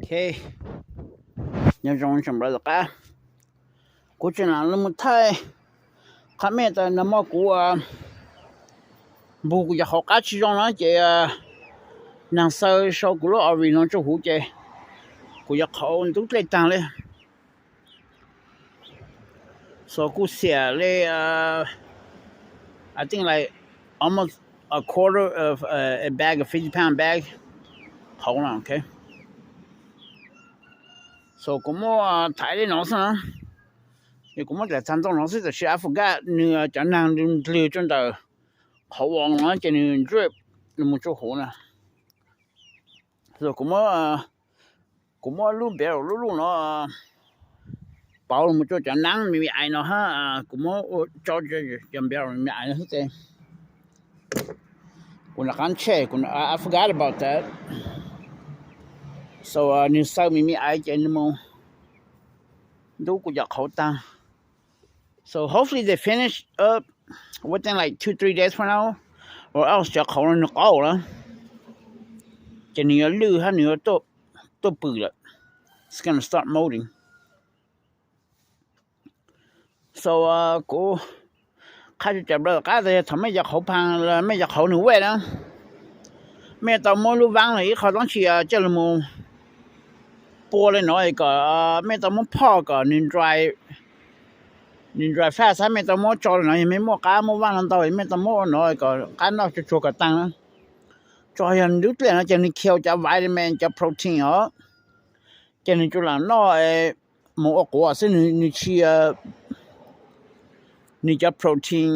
Ok, nyob zoo tsoom phooj ywg tom qab, kuv tseem lam los thaij qhov mej tas no muab kuv npug kuv cov qhauv qab tsis zoo no ces neeg xaw sau kuv lub R V no tso huv ces kuv cov qhauv ntub dlej taag li. So kuj xiam li, I think like almost a quarter of a bag, a fifty pound bag qhauv no, ok. So kuv muab thaiv li no xwb na, es kuv muab cov txag ntoo no xwb, tab sis I forgot nws cov nag nws ndlwg rau ntawm qhauv os no ces nws drip los mus rau huv na. So kuv muab lub barrel lub lub no pauv los mus rau cov nab me me ais no hab, kuv muab tso cov barrel me me ais no xwb ces kuv rov qab check, I forgot about that. So nws xaw me me ais ces nws mus ntub kuv cov qhauv taag. So hopefully they finish up within like two, three days from now, or else cov qhauv no nws qaub lawm ces nws yuav lwj hab nws yuav tuaj pwm lawm. It's gonna start molding. So kuv qha rau cov brother tom qab tas yog thaum mej cov qhauv phaag los mej cov qhauv nws wet na, mej tau muab lub vaab los ib qho dlaab tsi coj los mus pua li no es kom mej tau muab phoj kom nws dry fast, mej tau muab tso li no, yog mej muaj qab muaj vaaj no ntau mej tau muab ua no kom qab noj tsuag tsuag kom taag na. Tso yog nws ntub dlej no ces nws kill cov vitamin cov protein os, ces nws tsuas lam noj mus ua quav xwb, nws tsis, nws cov protein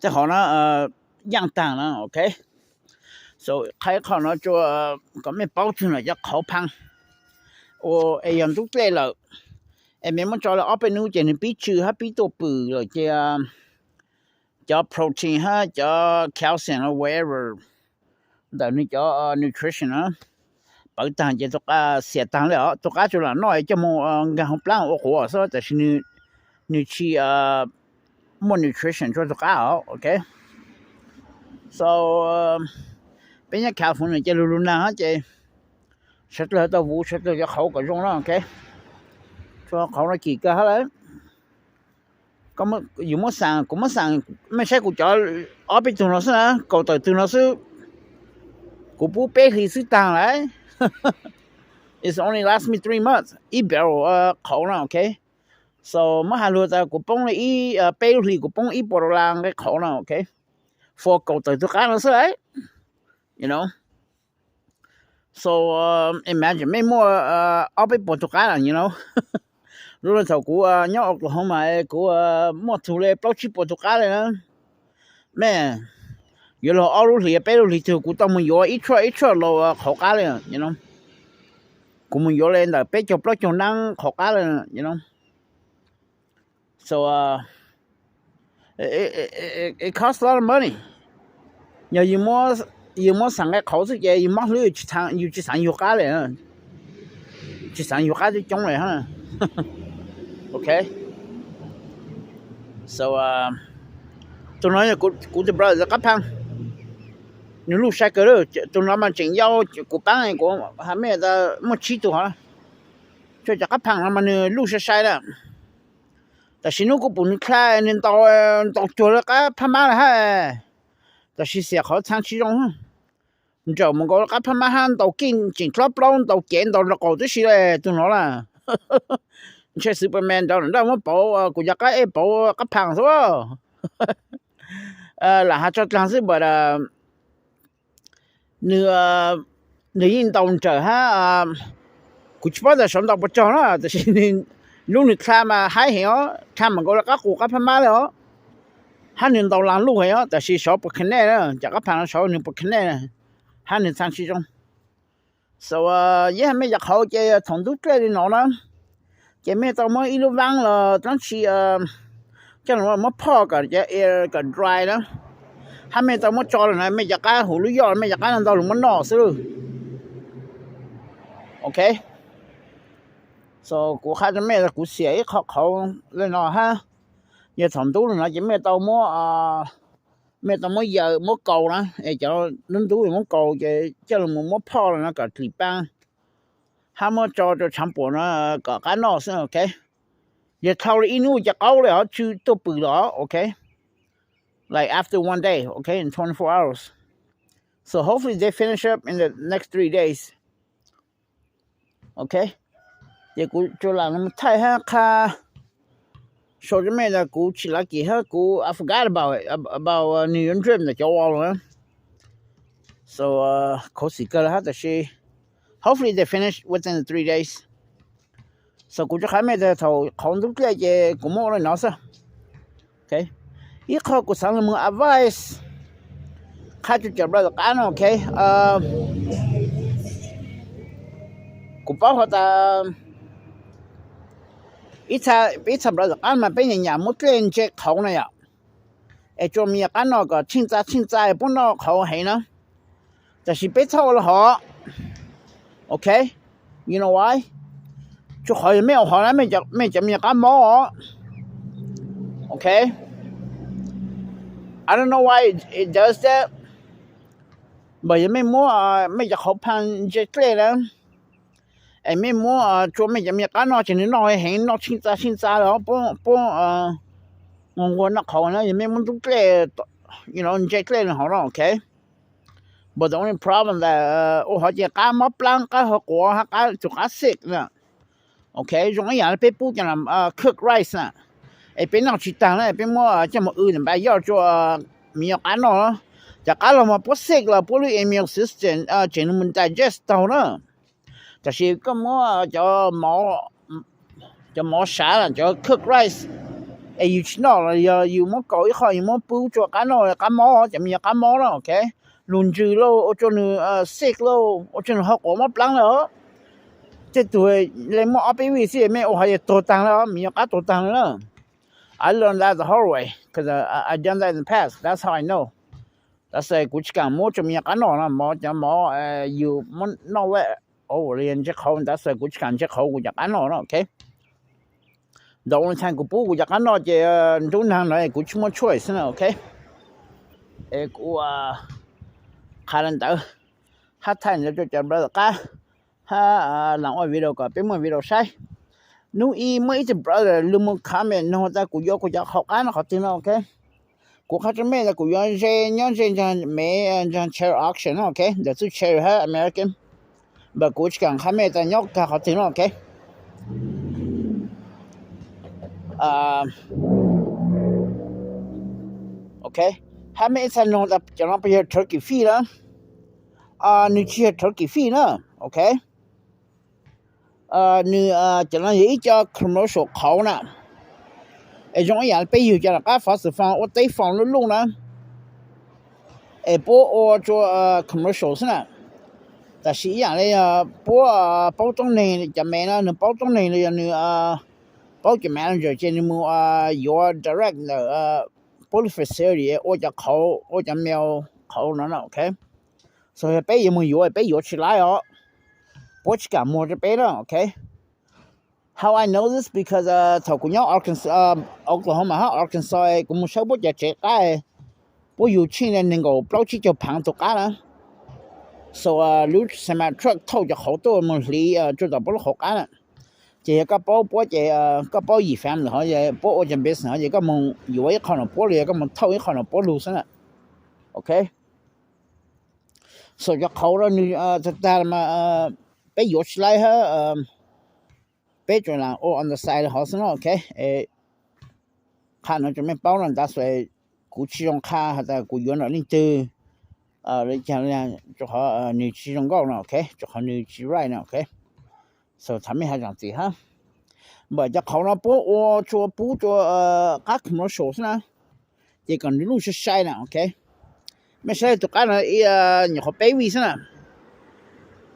tej qhov no yaaj taag na, ok. So qha ib qho no rua kom mej paub txug ntawm cov qhauv phaag ua es yog ntub dlej lawm es mej muab tso li ob peb nub ces nws pib tsw hab pib tuaj pwm lawm ces cov protein hab cov calcium whatever ntawm nws cov nutrition na pawv taag ces xiam taag li os. Tus qab tsuas lam noj coj mus nkaag hauv plaab ua quav xwb, tab sis nws tsis muaj nutrition rua tus qab os, ok. So peb nyob California ces lug lug naag ces sawv dlawg tau vuv sawv dlawg cov qhauv kom zoo na, ok. Rua qhauv no kim kawg hab lawm. Yus muab xaam, kuv muab xaam, mej saib kuv cov ob peb tug no xwb na, kaum tawm tug no xwb, kuv pub peb hlis xwb taag lawm. It's only last me three months, ib barrel qhauv na, ok. So muab has lug tas kuv poob li ib, peb lub hlis kuv poob ib puas dollar nqe qhauv na, ok, for kaum tawm tug qab no xwb lawm, you know. So imagine mej muaj ob peb puas tug qab na, you know. Lub no thaum kuv nyob Oklahoma kuv muaj tug li plaub tsib puas tug qab li na. Mej, yuav luag ob lub hlis peb lub hlis tug kuv tau mus yuav ib tshuaj ib tshuaj los qhauv qab li, you know. Kuv mus yuav li ntawm peb caug plaub caug nab qhauv qab li, you know. So it cost a lot of money. Yog yus muab xaam nqe qhauv xwb ces yus mob hlwb, yus tsis xaav yug qab li, tsis xaav yug qab coob coob li. Ok. So tus no yog kuv tus brother qab phaag, nws luj sai kawg. Tus no mas tseem yau kuv paab, kuv has mej tas muaj tsib tug hov. Tsuas cov qab phaag no mas nws luj sai sai na, tab sis nub kuv pum nws dlha nws ntaus, ntaus cuag li qab phab mab li hab, tab sis xiam qhov txhaa tsis zoo. Nrawm mus nkaus li qab phab mab hab, ntaus keej tseem dlob plaub, ntaus cev ntaus nraub qaum tib si li tus no lawm. Ntshe Superman nrog nraj muab pauv kuv cov qab ej pauv qab phaag xwb. Lam has tso dlaag xwb, but nws, nws yeej ntaus nrawm hab, kuv tsis paub tas sawv ntaus puas tsawg na, tab sis lub nws dlha mas haib heev os, dlha mas nkaus li qab qus qab phab mab li os, hab nws ntaus laag luj heev os, tab sis sawv puas connect na, cov qab phaag no sawv nws puas connect hab nws txhaa tsis zoo. So yeej has mej cov qhauv ces thaum ntub dlej li no na, ces mej tau muab ib lub vaab los dlaab tsi coj los muab phoj kom cov air kom dry na, hab mej tau muab tso lawm na, mej cov qab huv lub yoj, mej cov qab no ntau lug muab noj xwb. Ok. So kuv qha rua mej tas kuv xiam ib qho qhauv li no hab, yog thaum ntub li no ces mej tau muab mej tau muab yaws muab kaus na, es cov ntub ntub muab kaus ces coj los muab phoj no kom dlim paab, hab muab tso rua tshaav puam no kom qab noj xwb, ok. Yog dhau li ib nub ces qaub le os, tsw tuaj pwm le os, ok. Like after one day, ok, in twenty-four hours. So hopefully they finish up in the next three days. Ok, ces kuv tsuas lam thaij hab qha sau rua mej tas kuv tsis lucky hab kuv, I forgot about it, about nwg yuav drip ntawm cov wall na. So khuv xim kawg le hab, tab sis hopefully they finish within the three days. So kuv tsuas qha mej tas thaum qhauv ntub dlej ces kuv muab ua le no xwb. Ib qho kuv xaav lug moog advice qha rua cov brother qab no, ok. Kuv paub has tas ib txha brother qab mas peb nyam nyam muab dlej ntse qhauv na yom, es tsua me nyuam qab noj kom tsheej txav tsheej txav puab noj qhauv heev na. Tab sis peb txhob ua le hov, ok. You know why? Tsua qhov yog mej ua hov na, mej cov me nyuam qab mob os, ok. I don't know why it does that, but yog mej muab mej cov qhauv pha ntse dlej na, es mej muab tsua mej cov me nyuam qab noj ces nwg noj heev, noj tsheej txav tsheej txav le puab nquag noj qhauv na. Yog mej muab ntub dlej, you know, ntse dlej le hov no, ok. But the only problem tas ua hov ces qab mob plaab, qab ho quav hab qab, tus qab sick na. Ok, zoo ib yam le peb pub cov cooked rice na, es peb noj tsis taag na, peb muab coj moog w ntawm npaj yoj tsua me nyuam qab noj, cov qab los mas puab sick los puab lub immune system tseem lug digest tau na. Tab sis koj muab cov mov sav, cov cooked rice, es yus tsis noj los yog yus muab kaus ib qho yus muab pub tsua qab noj, qab mob, cov me nyuam qab mob na, ok. Lug ntsws lauj, ua tsua nwg sick lauj, ua tsua nwg ho quav mob plaab lawm. Tej tug le muaj ob peb vij xwb mej ua hov ces tuag taag lawm, me nyuam qab tuag taag lawm na. I learned that the hard way, 'cause I done that in the past, that's how I know. Tab sis kuv tsis kaam muab tsua me nyuam qab noj no, mov, cov mov yus muab noj le ntse qhauv, tab sis kuv tsis kaam ntse qhauv kuv cov qab noj no, ok. The only time kuv pub kuv cov qab noj ces nruab naag no kuv tsis muaj choice na, ok. Es kuv qha le ntawd, hab thaij ntawd rua cov brother qab, hab lam ua video kom peb muaj video saib. Nub ib muaj ib tug brother lug moog comment nug tas kuv yuav kuv cov qhauv qab no qhov twg no, ok. Kuv qha rua mej tas kuv yuav ze nyob ze nraag Mev, nraag Cherry Auction no, ok, ntawm txuj Cherry hab American. But kuv tsis kaam qha mej tas nyob kag qhov twg no, ok. Ok, hab mej ib txha nug tas cov no puas yog turkey feed na? Nws tsis yog turkey feed na, ok. Nws, cov no yog ib co commercial qhauv na. Es zoo ib yam peb yug cov tom qab foster farm ua teb foo luj luj na, es puab ua tsua commercial xwb na. Tab sis ib yam le puab paub toob neeg, cov Mev na nws paub toob neeg los yog nws paub cov manager ces nws mus yuav direct ntawm puab lub facility ua cov qhauv, ua cov meal qhauv no na, ok. So yog peb yuav mus yuav peb yuav tsis laib os, puab tsis kaam muag rua peb na, ok. How I know this? Because thaum kuv nyob Oklahoma hab Arkansas kuv mus saib puab cov tsev qab, puab yug tsheej le neeg nkaum plaub tsib caug phaav tus qab na. So lub semi truck thauj cov qhauv tuaj mus hliv tsua tom puab lub qhauv qab na. Ces yog koj paub puab ces koj paub yim family hov, puab ua cov business hov ces koj mus yuav ib qho no puab lug, yog koj mus thauj ib qho no puab lug xwb na, ok. So cov qhauv no nws tag tag mas peb yuav tsis laib hab, peb tsuas lam ua on the side hov xwb no, ok. Qha no rua mej paub no, ntawd kuv tsis zoo qha has tas kuv yuav nrog leej twg, rua qhov nws tsis zoo nkauj no, ok, rua qhov nws tsis right no, ok. So thov mej hab zaam txim hab. Npam cov qhauv no puab ua tsua pub tsua qab commercial xwb na, ces kom nws luj sai sai na, ok. Mej saib tus qab no nyuam qhuav peb vij xwb na,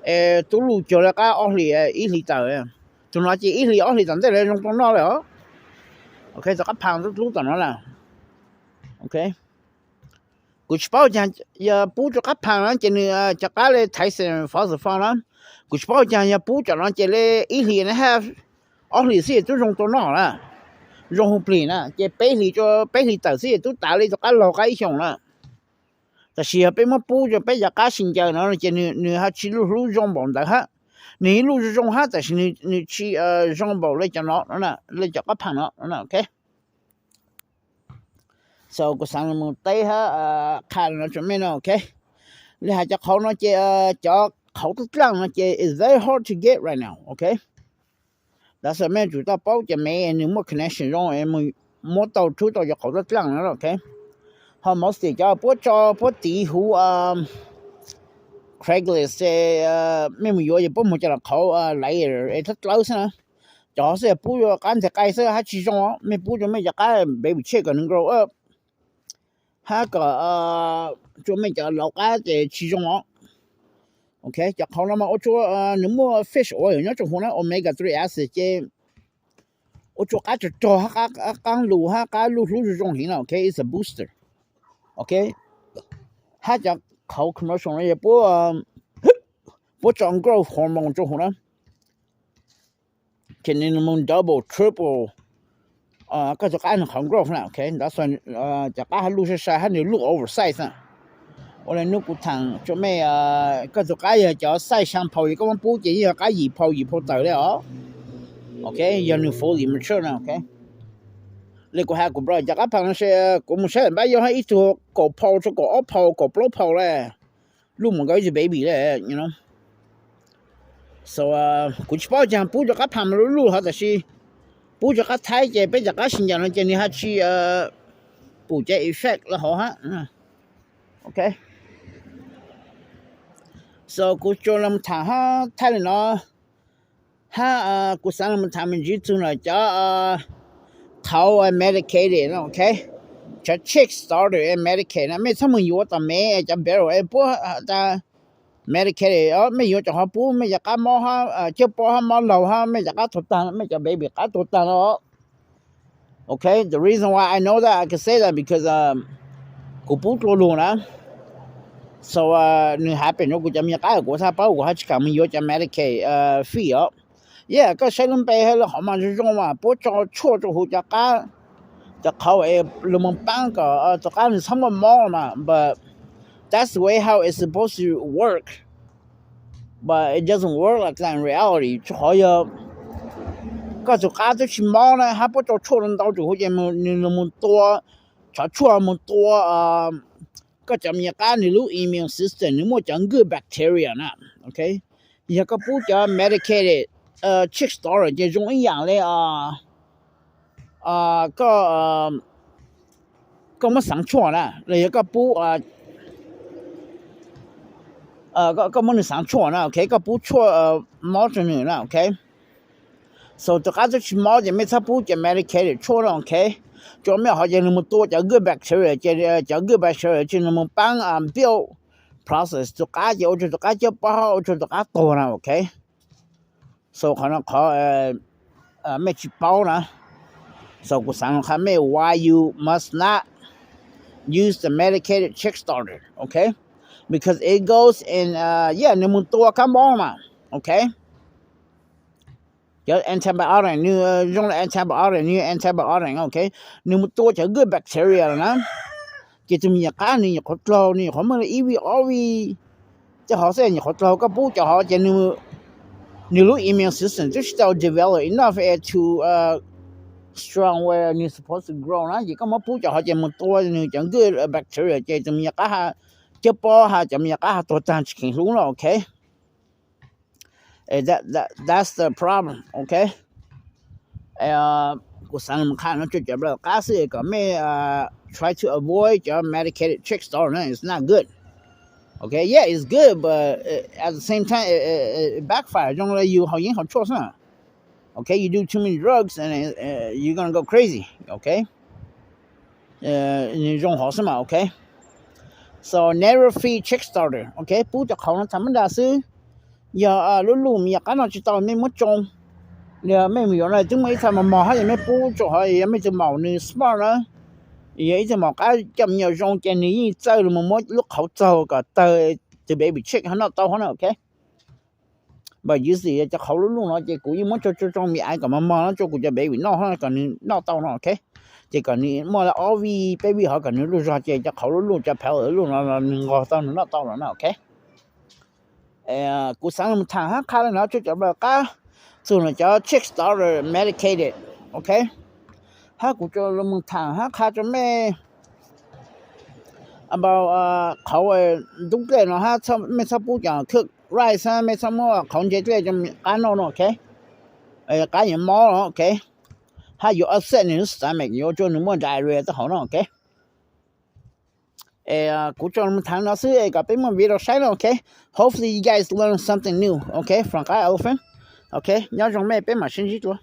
es tub luj cuag le qab ob hlis ib hlis tawm. Tus no ces ib hlis ob hlis tom ntej lawv zoo tau noj lawm os. Ok, tus qab phaas tub hlub tom no na, ok. Kuv tsis paub cas yog pub tsua qab phaas na ces nws cov qab le thaiv xeem foster farm na. Kuv tsis paub cas yog pub cov no ces le ib hlis na hab ob hlis xwb es tub zoo tau noj na, zoo hu plig na, ces peb hlis, peb hlis tawm xwb es tub tav le tus qab laug qab ib xyoos na. Tab sis yog peb muab pub rau peb cov qab sib ncaws no ces nws ho tsis luj hlub zoo npaum ntawd hab. Nws yeej luj zoo zoo hab tab sis nws tsis zoo npaum le cov no, le cov qab phaam no, ok. So kuv xaav mus teb hab qha no rua mej no, ok. Le has cov qhauv no ces cov qhauv dlaaj dlaaj no ces it's very hard to get right now, ok. That's why mej yuav tsum tau paub cov mev nws muaj connection zoo es muab tau rub tau cov qhauv dlaaj dlaaj no, ok. Ho mostly cov puab tso puab tiv huv Craigslist es mej mus yuav es puab muag cov qhauv layer es dlawb dlawb xwb na. Cov xwb yog pub yuav qab nteg qai xwb hab tsis zoo os. Mej pub rua mej cov qab baby chick kom nws grow up hab kom rua mej cov laus qab ces tsis zoo os. Ok, cov qhauv no mas ua rua nws muaj fish oil nyob rua huv na, omega three acid ces ua rua qab rog rog hab qab lug hab qab luj hlub zoo zoo heev no, ok, it's a booster. Ok, hab cov qhauv commercial no yog puab tso growth hormone rua huv na, ces nws mus double, triple koj tug qab nws qhov growth na, ok. Cov qab hab luj sai sai hab nws luj oversize na. Ua le nub kuv thaam rua mej, koj tug qab yog cov size xyaa phaus es koj muab pub ces yeej yog qab yim phaus yim phaus tawm le os. Ok, yog nws fully mature na, ok. Le kuv has kuv bro cov qab phaas no se kuv mus saib npab yog hab ib tug kaum phaus rua kaum ob phaus kaum plaub phaus le, luj mus nkaus ib tug baby le. So kuv tsis paub cas pub rua qab phaas mas luj luj hov tab sis pub rua qab thaib ces peb cov qab sib ncaws no ces nws haj tsis pum cov effect le hov hab. Ok, so kuv tsuas los thaam hab thaij li no hab kuv xaav los thaam me ntsis txug lawm cov qhauv medicated, ok, cov chick starter medicated na mej txhob mus yuav tom mev cov barrel es puab tas medicated, mej yuav cov hov pub mej cov qab mob hab cawb pob hab mob laug hab mej cov qab tuag taag, mej cov baby qab tuag taag lawm. Ok, the reason why I know that, I can say that because kuv pub dlua lug na. So nws happen rua kuv cov me nyuam qab, kuv txhaj paub, kuv haj tsis kam mus yuav cov medicated feed os. Yeah, koj saib lub npe hab lub hom mas zoo zoo mas puab tso tshuaj rua huv cov qab, cov qhauv es lug moog paab kom tug qab nws txhob muaj mob mas, but that's the way how it's supposed to work. But it doesn't work like that in reality. Rua qhov yog koj tug qab twb tsis mob na hab puab tso tshuaj ntau ntau rua huv ces nws lug moog tua, tso tshuaj moog tua koj cov me nyuam qab nws lub immune system nws muaj cov good bacteria na. Ok, yog koj pub cov medicated chick starter ces zoo ib yaam le koj muab xaav tshuaj na, los yog koj pub, koj muab nws xaav tshuaj na, ok, koj pub tshuaj mob rua nws na, ok. So tug qab twb tsis mob ces mej txhob pub cov medicated tshuaj na, ok. Rua mej hov ces nws moog tua cov good bacteria ces cov good bacteria ces nws moog paab build process tug qab ces ua rua tug qab cawb pob, ua rua tug qab tuag na, ok. So qhov no qhov mej tsis paub na. So kuv xaav qha mej why you must not use the medicated chick starter, ok, because it goes in, yeah, nws moog tua kab mob mas, ok. Cov antibiotic nws zoo le antibiotic, nws antibiotic, ok, nws moog tua cov good bacteria lawm na. Ces tug me nyuam qab nws nyuam qhuav dlaug, nws nyuam qhuav muaj le ib vij ob vij tej hov xwb, nyuam qhuav dlaug, koj pub cov hov ces nws lub immune system twb tsis tau develop enough to strong where nws supposed to grow na, ces koj muab pub cov hov ces moog tua nws cov good bacteria ces tug me nyuam qab cawb pob hab cov me nyuam qab hab tuag taag tsis kheev hlub no, ok. That's the problem, ok. Kuv xaav qha no rua cov nplaj qab xwb kom mej try to avoid cov medicated chick starter na, it's not good. Ok, yeah, it's good, but at the same time it backfire, zoo le yus haus yeeb haus tshuaj xwb na. Ok, you do too many drugs and you gonna go crazy, ok. Zoo hov xwb mas, ok. So never feed chick starter, ok, pub cov qhauv no thaam mab nra xwb. Yog lub lub me nyuam qab no tsis tau mej muab tsoo, yog mej mus yuav no twb muaj ib txha mos mos hab yog mej pub tsoo hov yog mej tug maum nws smart na, yog ib tug maum qab coj me nyuam zoo ces nws yeej txawj lug moog muab lub qhauv txaug kom tawg tug baby chick hab noj tau hov na, ok. But usually cov qhauv luj luj no ces kuv yeej muab tsoo tsoo me ice kom mos mos no rau kuv cov baby noj, kom nws noj tau no, ok. Ces kom nws muaj ob vij peb vij hov kom nws luj zog ces cov qhauv luj luj cov phav luj no los nws nqos tau nws noj tau los no, ok. Kuv xaav mus thaam hab qha le no rua cov nplaj qab txug nuav cov chick starter medicated, ok. Hab kuv mus thaam hab qha rua mej about qhauv ntub dlej no hab mej txhob pub cov cooked rice hab mej txhob muab qhauv ntse dlej rua qab noj no, ok. Qab yuav mob no, ok. Hab yuav upset nws stomach, yuav ua rua nws muaj diarrhea rau hauv no, ok. Kuv tsuas mus thaam no xwb es kom peb muaj video saib no, ok. Hopefully you guys learn something new, ok, from qab elephant. Ok, nyob zoo mej, peb mam sib ntsib dlua.